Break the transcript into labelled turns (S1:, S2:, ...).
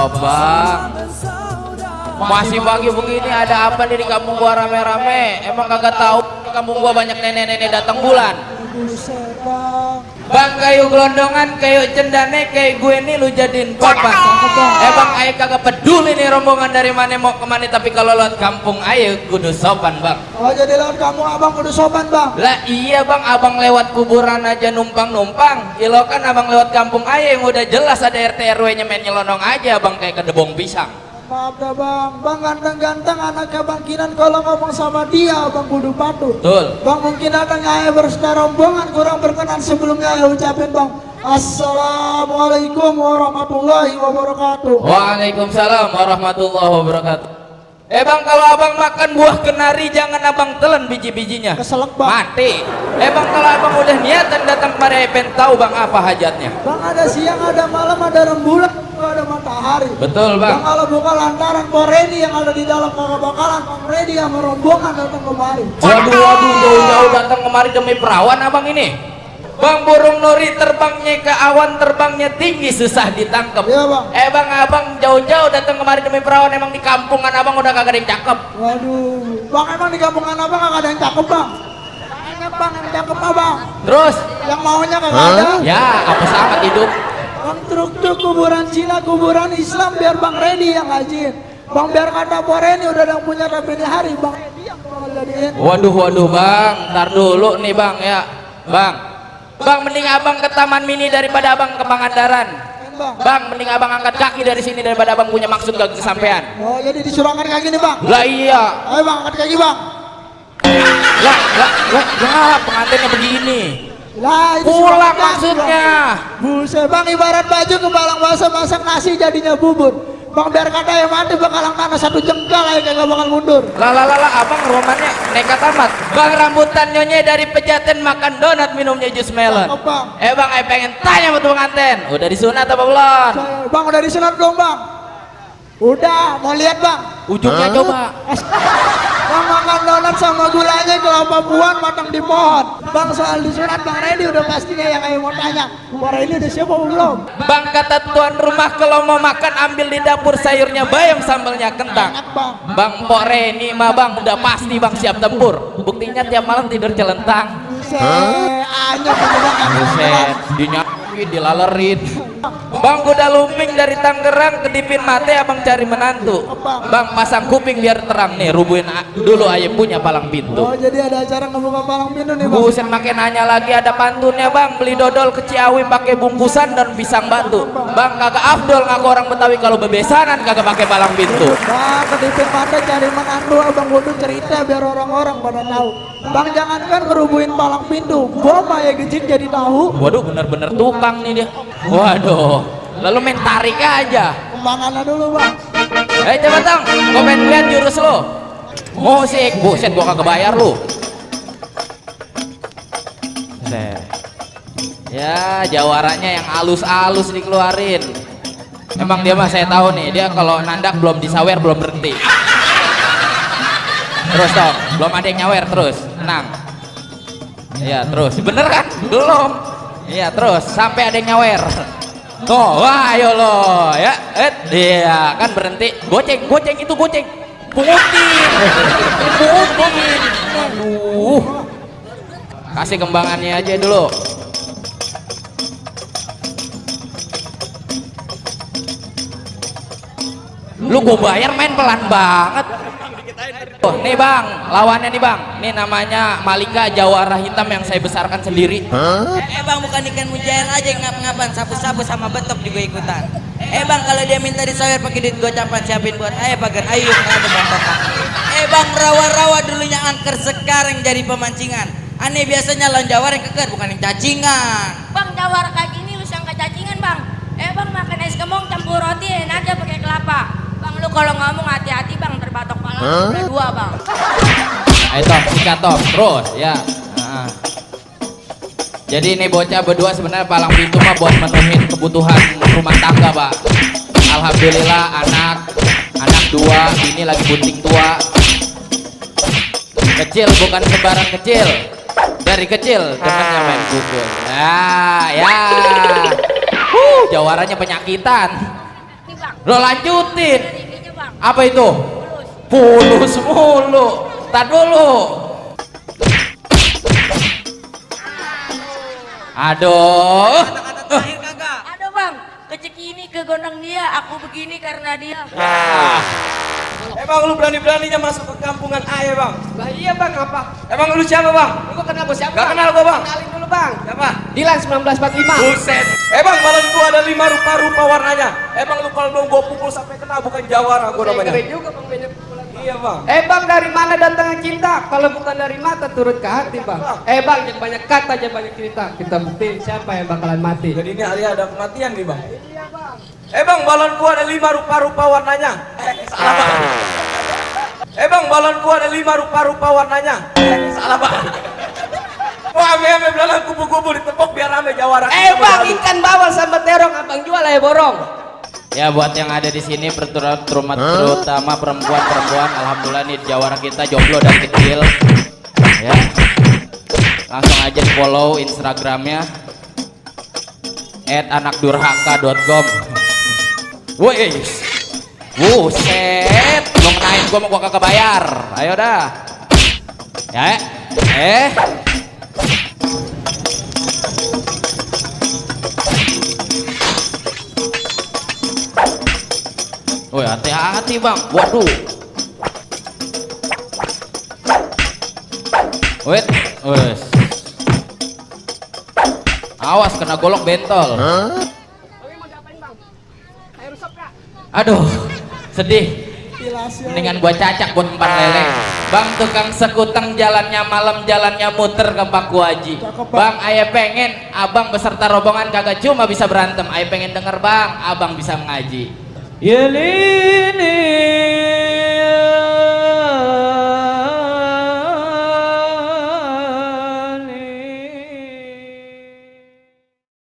S1: Bang, masih pagi begini ada apa nih di kampung gua rame-rame? Emang kagak tahu di kampung gua banyak nenek-nenek datang bulan. Bang, kayu gelondongan, kayu cendane, kayak gue nih lu jadiin papan. Bang, ayo kagak peduli nih rombongan dari mana mau kemana, tapi kalau lewat kampung ayo kudu sopan bang.
S2: Oh jadi lewat kampung abang kudu sopan bang?
S1: Lah iya bang, abang lewat kuburan aja numpang-numpang. Ilo kan abang lewat kampung ayo yang udah jelas ada RT RW nya main nyelonong aja bang kayak kedebong pisang.
S2: Maaf dah bang, bang ganteng-ganteng anaknya bang Kinan, kalau ngomong sama dia bang kudu patuh.
S1: Betul.
S2: Bang mungkin datangnya ayah rombongan kurang berkenan, sebelumnya ayah ucapin bang Assalamualaikum warahmatullahi wabarakatuh.
S1: Waalaikumsalam warahmatullahi wabarakatuh. Bang, kalau abang makan buah kenari jangan abang telan biji-bijinya,
S2: keselak bang.
S1: mati. Bang, kalau abang udah niatan datang pada pengen tahu bang apa hajatnya.
S2: Bang ada siang, ada malam, ada rembulan, ada matahari.
S1: Betul bang.
S2: Bang kalau bukan lantaran Poreni yang ada di dalam kagak bakalan Bang Redi sama rombongan datang kemari.
S1: Waduh jauh-jauh datang kemari demi perawan abang ini. Bang, burung nuri terbangnya ke awan, terbangnya tinggi susah ditangkap.
S2: Iya bang.
S1: Bang, abang jauh-jauh datang kemari demi perawan, emang di kampungan abang udah kagak ada yang cakep.
S2: Waduh, bang emang di kampungan abang kagak ada yang cakep bang? Banyak bang yang cakep abang.
S1: Terus?
S2: Yang maunya kagak ada.
S1: Ya, apa sama hidup?
S2: Bang truk kuburan Cina, kuburan Islam biar Bang Redi yang ngajin. Bang biar kata Poreni udah yang punya Rabini hari Bang Redi yang bakal jadiin.
S1: Waduh bang, ntar dulu nih bang ya. Bang, mending abang ke Taman Mini daripada abang ke Pangandaran. Bang, mending abang angkat kaki dari sini daripada abang punya maksud gak kesampean.
S2: Oh jadi disuruh angkat kaki nih bang?
S1: Lah iya.
S2: Ayo bang angkat kaki bang.
S1: Lah, pengantinnya begini.
S2: Lah itu
S1: Pulang maksudnya.
S2: Buset bang, ibarat baju ke balang basah masak nasi jadinya bubur. Bang biar kata yang mati bakalan tanah satu jengkal aja kagak bakal mundur.
S1: Lah abang romannya nekat amat. Bang, rambutan nyonya dari Pejaten makan donat minumnya jus melon. Bang, pengen tanya sama pengantin, udah disunat apa belum?
S2: Bang udah disunat belum bang? Udah, mau lihat bang?
S1: Ujungnya coba.
S2: Bang makan donat sama gulanya kelapa buah matang di pohon. Bang soal disunat Bang Redi udah pastinya yang ayo mau tanya. Bang Redi udah siap apa belum?
S1: Bang, kata tuan rumah kalau mau makan ambil di dapur sayurnya bayam sambalnya kentang.
S2: Enak bang.
S1: Bang Pok Reni mah bang udah pasti bang siap tempur. Buktinya tiap malam tidur celentang.
S2: Buset, anyep bang.
S1: Buset, dinyakin dilalerin. Bang, kuda lumping dari Tangerang kedipin mate abang cari menantu. Bang, pasang kuping biar terang nih, rubuhin dulu ayam punya palang pintu.
S2: Oh jadi ada acara ngebuka palang pintu nih bang?
S1: Buset, makin nanya lagi ada pantunnya bang. Beli dodol ke Ciawi pakai bungkusan dan pisang batu. Bang, kagak afdol ngaku orang Betawi kalau bebesanan kagak pakai palang pintu.
S2: Bang kedipin mate cari menantu abang kudu cerita biar orang-orang pada tahu. Bang jangankan ngerubuhin palang pintu, bom aja gejik jadi tahu.
S1: Waduh, bener-bener tukang nih dia. Waduh, lalu main tarik aja.
S2: Kembangannya dulu bang.
S1: Coba dong, komen lihat jurus lo. Musik, buset gua kagak bayar lu. Ya, jawaranya yang alus-alus dikeluarin. Emang dia mah saya tahu nih, dia kalau nandak belum disawer belum berhenti. Terus dong, belum ada yang nyawer terus, tenang. Iya terus, bener kan? Belum. Iya terus, sampai ada yang nyawer. Tuh, wah ayo lo ya, iya kan berhenti. Goceng itu goceng. Pungutin. Aduh. Kasih kembangannya aja dulu. Lu gue bayar main pelan banget. Oh, nih bang, lawannya nih bang. Ini namanya Malika Jawara Hitam yang saya besarkan sendiri.
S3: Bang, bukan ikan mujair aja ngap-ngapan, sapu-sapu sama betok juga ikutan. Bang, kalau dia minta disawer pakai duit gocapan siapin buat pagar ayo nggak ada bang. Bang, rawa-rawa dulunya angker sekarang jadi pemancingan. Aneh biasanya lawan jawar yang keker bukan yang cacingan.
S4: Bang, jawar kayak gini lu sangka cacingan bang. Bang, makan es kemong campur roti enak aja pakai kelapa. Bang, lu kalau ngomong hati-hati bang, terbatok pala udah dua bang.
S1: Ayo Tom, sikat Tom, terus ya. Jadi ini bocah berdua sebenarnya palang pintu mah buat menuhin kebutuhan rumah tangga pak. Alhamdulillah anak dua, ini lagi bunting tua. Kecil bukan sembarang kecil, dari kecil temennya main pukul. Ya, jawarannya penyakitan.
S4: Nih bang,
S1: Lo lanjutin.
S4: Tingginya bang.
S1: Apa itu?
S4: Mulus.
S1: Pulus mulu. Tar dulu. Aduh.
S4: Aduh bang, kecekini ke gondang dia, aku begini karena dia.
S5: Emang lu berani-beraninya masuk ke kampungan ayah bang?
S6: Lah iya bang, apa?
S5: Emang lu siapa bang?
S6: Lu kenal gua siapa?
S5: Gak kenal gua bang.
S6: Kenalin dulu bang.
S5: Siapa?
S6: Dilan 1945.
S5: Buset. Emang balon gua ada 5 rupa-rupa warnanya. Emang lu kalau belum gua pukul sampai kena bukan jawara gua namanya.
S6: Keren juga bang banyak pukulan.
S5: Iya bang.
S6: Bang, dari mana datangnya cinta? Kalau bukan dari mata turut ke hati bang. Bang, jangan banyak kata, jangan banyak cerita. Kita buktiin siapa yang bakalan mati.
S5: Jadi ini hari ada kematian nih bang. Iya bang. Bang, balon gua ada 5 rupa-rupa warnanya. Salah bang. Bang, balon gua ada 5 rupa-rupa warnanya. Salah bang. Wah, ame-ame belalang kubu-kubu ditepok biar rame jawara.
S6: Bang, ikan bawal sama terong abang jual ya borong.
S1: Ya buat yang ada di sini terutama perempuan-perempuan, alhamdulillah nih jawara kita jomblo dari kecil. Ya. Langsung aja di follow Instagramnya @anakdurhaka.com. Wih, buset, lo ngenain gua mau gua kagak bayar. Ayo dah. Ya, Woi, hati-hati bang. Waduh. Wait, wes. Awas kena golok bentol. Aduh, sedih. Mendingan gua cacak buat umpan lele. Bang tukang sekutang jalannya malam jalannya muter ke Paku Haji. Bang, ayah pengen abang beserta rombongan kagak cuma bisa berantem. Ayah pengen denger bang, abang bisa ngaji.
S6: Yelini